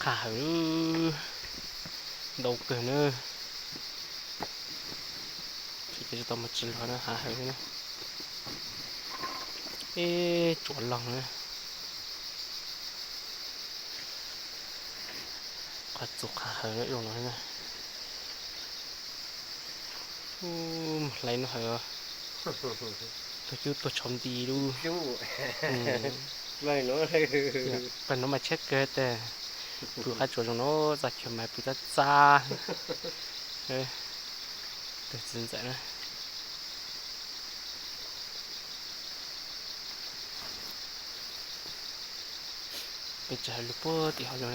Hav hawm ntau kawg na. Ces tsis tau mus tsis luag na, hav hawm na. Ib tsuam loog na. Qhov txus qhov hawm zoo no na. Mus hlais no hawm. Tuag cub tuag tshauv nti lub. Pawg no mas tshiab kawg tes. Pw qab tsuas zoo no, txaj chaw mas pw txaj txaj. Tus txiv ntxawm na. Peb tsis hais lus puag tim hauv zoo.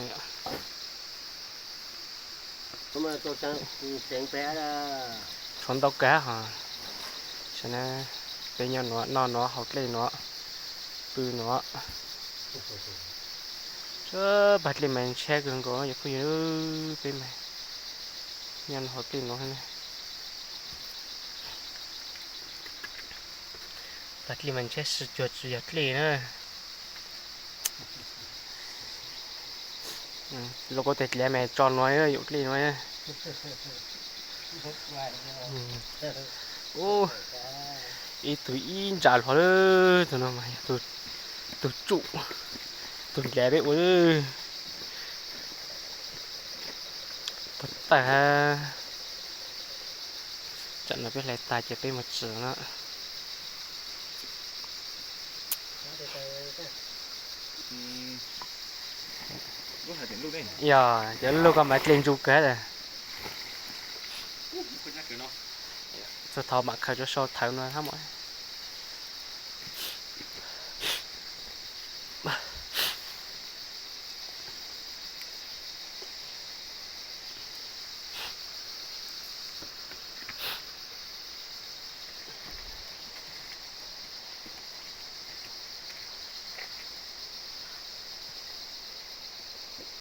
Tshuav ntau kawg hos. Saib na, peb nyob nuav, noj nuav, haus dlej nuav, pw nuav. Pag dlej mas ntshiab kawg nkaus yog phooj ywg, peb mas nyob nuav haus dlej nuav. Pag dlej mas ntshiab, sib cuag tsis yog dlej na. Lub kaub tes dlav mas tso nuav, yog dlej nuav. Ib tug ib ntsa hluas, tus no mas yog tus tsuj, tus dlav peb ua. Puag ta, tsam no peb hlais tag ces peb mus tsev na. Yog cov lug ko mas dlej ntsu kawg. Txug thaum mam khaws rua sau thawv no hab mas.